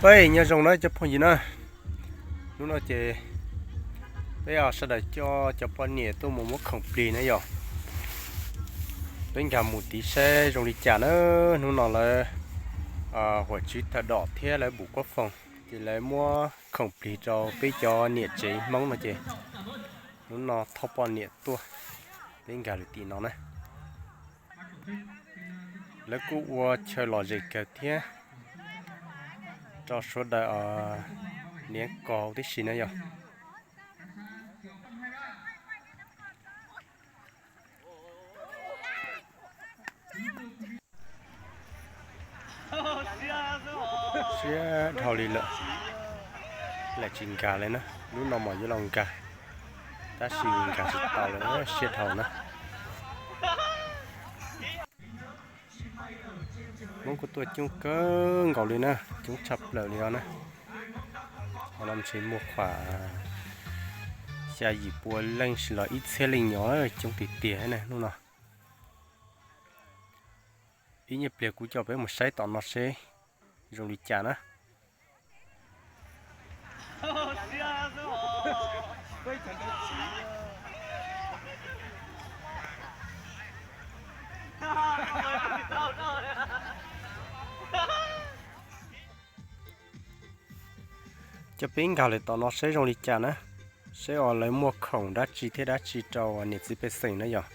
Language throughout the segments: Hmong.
Peb nyob zoo na cov phooj ywg na, hnub no ces peb sawv daws coj cov poj niam tuaj mus muab khoom plig na yom. Peb nkag mus tiv saib zoo li cas na. Hnub no lawv huam tswv thawj dom thiab lawv pum kuab foom ces lawv muab khoom plig rau peb cov niam tsev Hmoob no ces hnub no thauj poj niam tuaj, peb nkag lawm tim no na. Lawv kuj ua chaw lom zem kawg thiab rau sawv daws niam kos tib si na yom. Siab dhau li lawm, lam tsis nkag li na, lub no mas yuav los nkag, tab sis nkag tsis tau lawm, siab dhau na. Hmoob kuj tuaj coob kawg nkaus li na, coob tshaj plaws li os na. Qhov no ntshe muaj qhuam xya yim pua leej sis los ib txhiab leej nyuam, coob tiag tiag na hnub no. Ib nyuag pliag kuv coj peb mus saib tom no seb zoo li cas na. Coj peb nkag lawm tom no seb zoo li cas na, seb os lawv muaj khoom dab tsi thiab dab tsi rau niam txiv pej xeem na yom.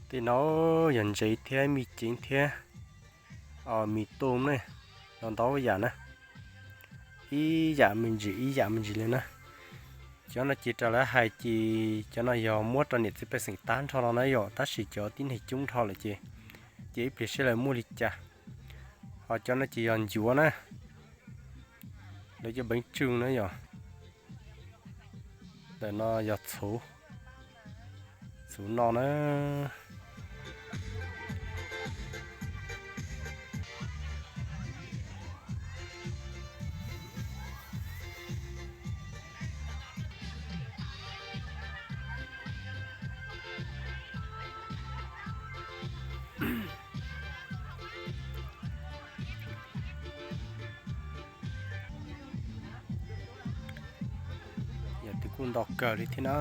Tej no yog ntsev thiab me ceev thiab me tub ne, los ntau yam na, ib yam me ntsis ib yam me ntsis li na. Cov no ces raws lawv hais ces cov no yog muab rau niam txiv pej xeem tag nrho no na yom, tab sis cov tib neeg coob nrho lawm ces, ces ib pliag seb lawv muaj li cas. Ho cov no ces yog ncuav na, lawv cov peev tswj na yom. Ntawm no yog txhuv, txhuv no na. Yam twg kuj ntau kawg li thiab na.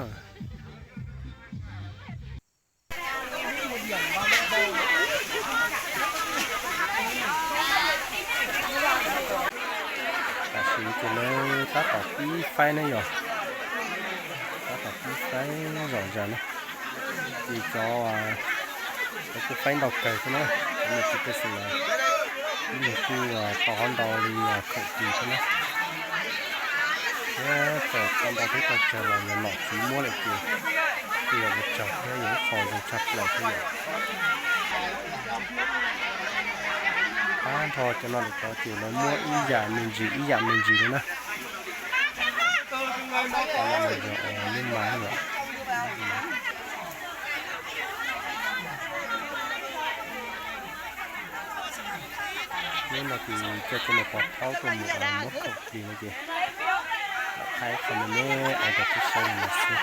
Tam sim no ces lawv tab tom pib faib na yom, tab tom pib faib zom zaws na. Ces cov, cov kuj faib ntau kawg thiab na, cov niam txiv pej xeem na, ib leeg kuj tau hov ntau li khoom plig thiab na. Thiab txawm tau ntau thiab tau tsawg los yog nom tswv muab lawm ces kuj yog ua tsaug thiab yog ib qho zoo tshaj plaws thiab yom. Tag nrho cov no lawm tod ces lawv muab ib yam me ntsis ib yam me ntsis li na. Cov no yog lub mas yom. Hnub no ces coj cov niam pog thaub tuaj mus muab khoom plig no ces lam thaij qhov me me rau peb saib li no xwb.